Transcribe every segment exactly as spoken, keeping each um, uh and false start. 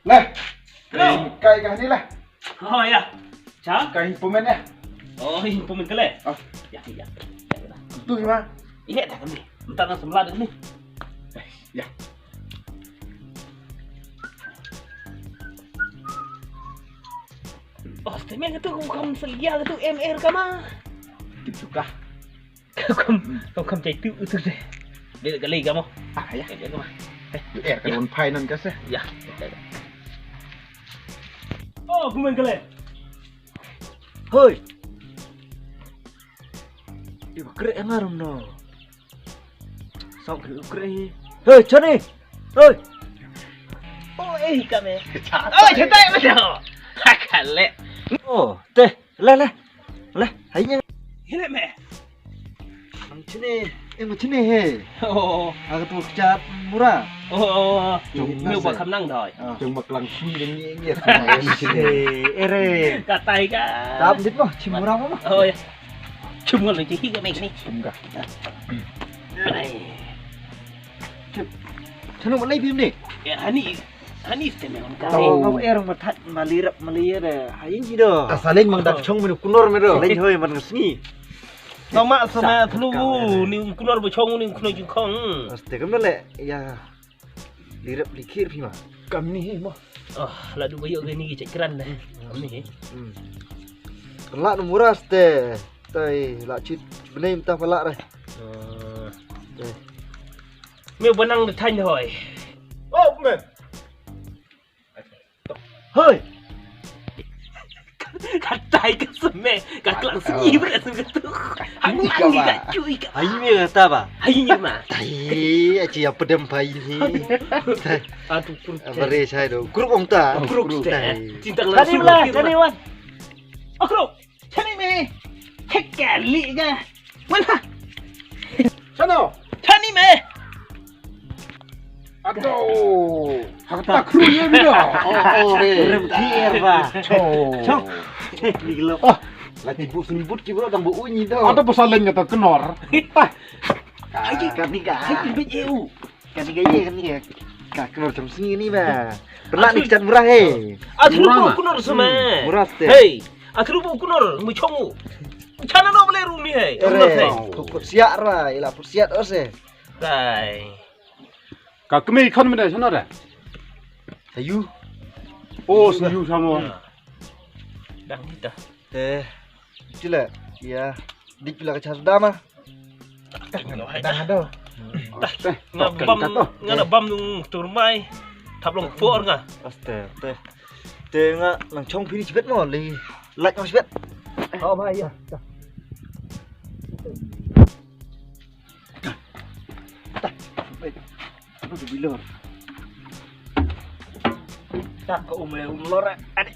Lah. Hello. Kai ka ni lah. Oh ya. Cha? Kai pemain ya. Oh, pemain kele. Oh. Ya, ya. Tu gimana? Iya dah kami. Minta nang sebelah ni. Ya. Oh, stemeng tu kam selia tu M R kama. Tip suka. Kam kam kam cai tu tu deh. Dia kali kamu. Ah ya. Dia kamu. Eh, er ka don phai nan ka se. Ya. Oh, pemain kele. Hoi. Iba kre engarum no. Sok kre kre. Hoi, chani. Hoi. Oh, eh kame. Oh, chetai betul. Hakale. Oh, teh. Lah lah. Lah, hai nya. Hele me. Mang chini, eh mang chini he. Oh. Aku tu kat murah. Oh. Jong meu ba kham nang doi. Jong mak lang sui deng ni ni. Ere. Katai ka. Tap dit mo, chim murah mo. Oh ya. Chum ngon le chi hi ka mek ni. Chum ka. Chanu malai bim ni. Ya hani. Hani ste me on ka. Tau ngam er ma that ma lirap ma lir. Hayin ji do. Asalin mang dak chong menu kunor me do. Salin hoi man sngi. Tama sama thlu ni kunor ba chong ni kunor jingkhong. Aste kam le ya. Lirap likhir phi ma. Kam ni hi mo. Oh, la du bayo ke ni chekran deh. Kam ni hi. La nu muras te. Tai la chit bnei mta pala re. Me banang de thang hoi. Oh, men. Hoi. Katai ka seme, ka klang sngi ba ka seme tu. Ani ka ba. Ka chui ka. Ai me kata ba. Ai ni ma. Tai aci apa dem pai ni. Aduh, kuruk. Apa re sai do. Kuruk ong ta. Kuruk tai. Cinta langsung. Tadi lah, tadi wan. Akruk. Chani me. Hekali ga. Mana? Chano? Chani me. Aduh. Hakta kru ye bido. Oh, oh, eh. Rem kier ba. Cho. Cho. Ni lo. Oh. Lati bu sini but ki bro tang bu unyi do. Ada pasal lain kata kenor. Aji kami ga. Hai bet eu. Kani ka ye kani ka. Ka kunor cham sngi ni ba. Pernah ni chan murah he. Aku bu kunor sama. Murah ste. Hey, aku bu kunor mu chong u. Chana no bele rumi he. Kunor he. Put siat ra, ila put siat ose. Dai. Ka kemi kon mena sana da. Sayu. Oh, sayu sama. Dang kita. Te. Chila, ya. Dik pila ka char dama. Dah do. Nga bam nga na bam nung turmai. Thap long por nga. Aste te. Te nga nang chong pini chibet mo le. Like mo chibet. Oh ba ya. Aduh, bilor. Tak ke umur umlor. Adik.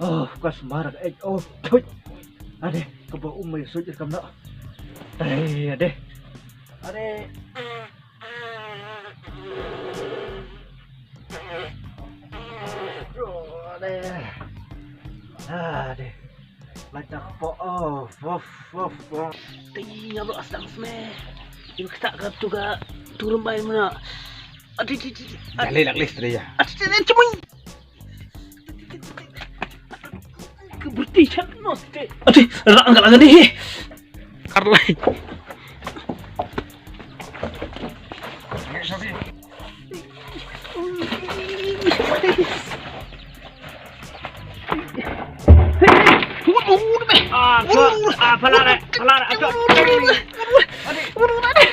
Oh, kas marak eh. Oh, thui. Ade, kaba umai suit kam nak. Ai, ade. Ade. Ade. Ade. Lata po. Oh, of, of, of. Tei, ngablo asdang sme. Yung kita ka tu ka turun bai mana. Ade, ade, ade. Dale lak list ya. Ade, ade, ade, cemui. Keberti chat no ste. Ade, rak angkat angkat ni. Karlai. Ah, pala re, pala re, ato. Ade, ade.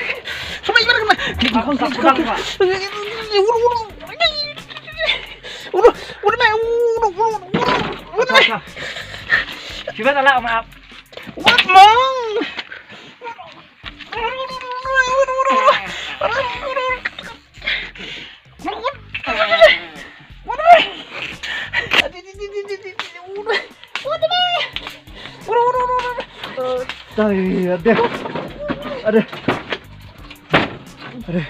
Sampai mana kena? Aku tak pulang, Pak. Uru, uru, uru, uru, uru, uru, uru, uru, uru, uru, uru, uru, uru. Cuba tak lah, maaf. Uru, uru, uru, uru, uru, uru, uru, uru. Uru, uru. Uru, uru, uru, uru, uru. Uru, uru, uru, uru. Dai, ade. Ade. Ade.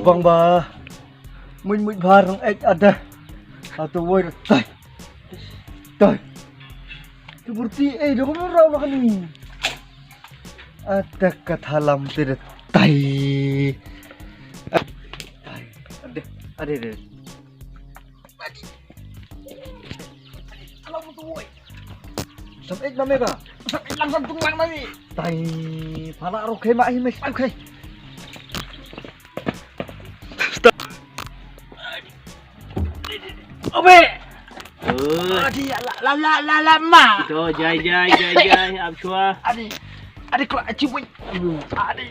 Bang ba. Muit muit bar nang ek ada. Satu woi tai. Tai. Te murti, eh, da kumno raw la kane. Ata ka thalam te da tai. Tai. Ade, ade, ade. Alam tu, woi. Sampai nama ka? Sampai langsung tunggang lagi. Tai. Pala roke ma hi mes. Okay. Obe. Oi. Adi, la, la, la, la, la, ma. To, jai, jai, jai, jai, ap shwa. Adi, adi, kla, aci, woi. Adi.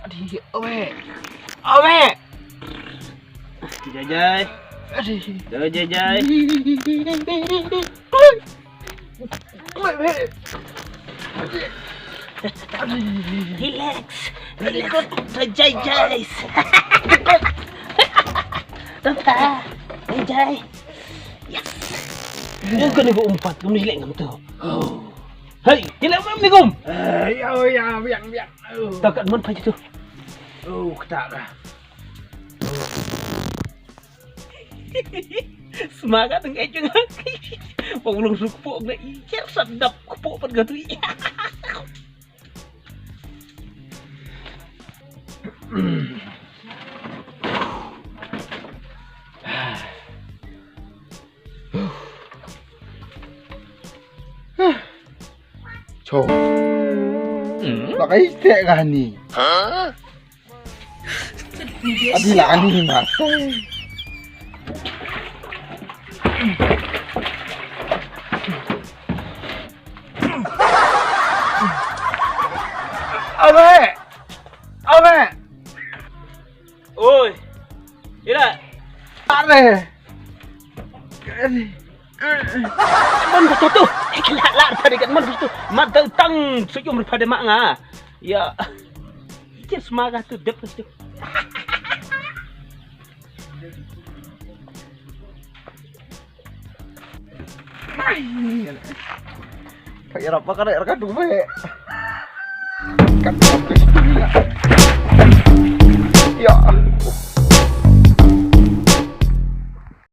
Adi, obe. Obe. Jai, jai. Adi. To, jai, jai. Relax. Relax. Jai, jai. Tata. Jai, jai. Yes. Ïa kane ka umpat, ngam leh ngam tu. Hei, ïa leh ngam ni kum. Eh, ïa, ïa, biang, biang. Aduh. Takat man pha tu. Oh, kata ka. Sma ka teng ejeng. Pong long suk pok na ijer sadap kepok pat gatu. Cho. Ba kai te gani. Adi la ani ma. Abe. Abe. Oi. Ira. Are. Man ba tu. La la tadi kan man ba tu. Mat tang sujum pada mak nga. Ya. Ije sma ka tu dep tu. Ka ïarap ba ka dei ka tu be. Ka tu be. Ya.